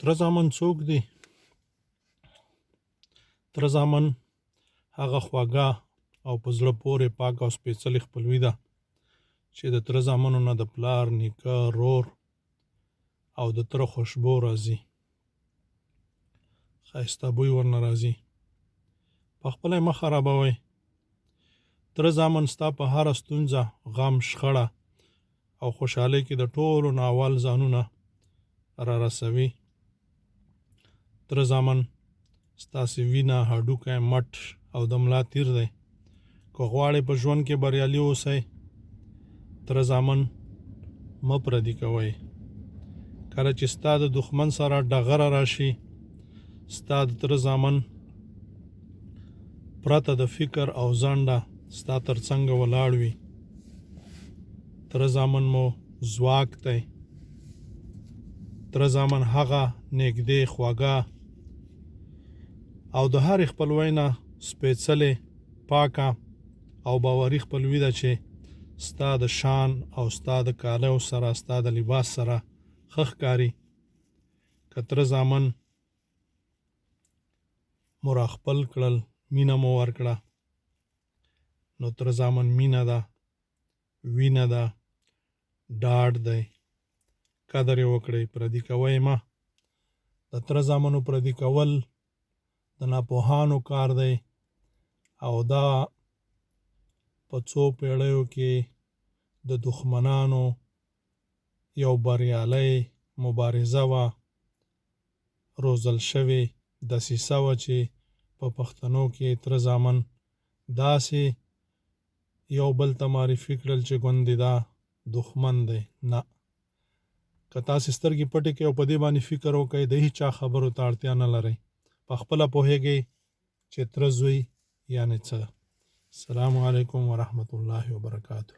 تره زامن څوک دي؟ تره زامن هغه خواږه او په زړه پورې پاکه او سپېڅلې خپلوي ده چې د تره زامنو نه د پلار، نیکه، رور او د تره خوشبو راځي، ښایسته بوی ورنه راځي. په خپله یې مه خرابوئ. تره زامن ستا په هره ستونزه، غم، شخړه او خوشحالۍ کې د ټولو نه اول ځانونه را رسوي. تره زامن ستاسې وینه، هډوکی، مټ او د ملا تیر دی. که غواړئ په ژوند کې بریالي اوسئ، تره زامن مه پردي کوئ. کله چې ستا د دښمن سره ډغره راشي، ستا د تره زامن پرته د فکر او ځنډه ستا تر څنګه ولاړ وي. تره زامن مو ځواک دی. تره زامن هغه نږدې، خوږه او د هرې خپلوۍ نه سپېڅلې، پاکه او باوري خپلوي ده چې ستا د شان او ستا د کالیو سره، ستا د لباس سره ښه ښکاري. که تره زامن مو راخپل کړل، مینه مو ورکړه، نو تره زامن مینه ده، وینه ده، ډاډ دی. قدر یې وکړئ، پردي کوئ یې مه. د تره زامنو پردي کول د ناپوهانو کار دی او دا په څو پیړیو کې د دښمنانو یو بریالۍ مبارزه وه، روزل شوې دسیسه وه چې په پښتنو کې تره زامن داسې یو بل ته معرفي کړل چې ګوندې دا دښمن دی. نه، که تاسې سترګې پټې کړئ او په دې باندې فکر وکړئ، د هیچا خبرو ته اړتیا نه لرئ، په خپله پوهېږئ چې تره زوی یعنې څه. السلام علیکم ورحمت الله وبرکاته.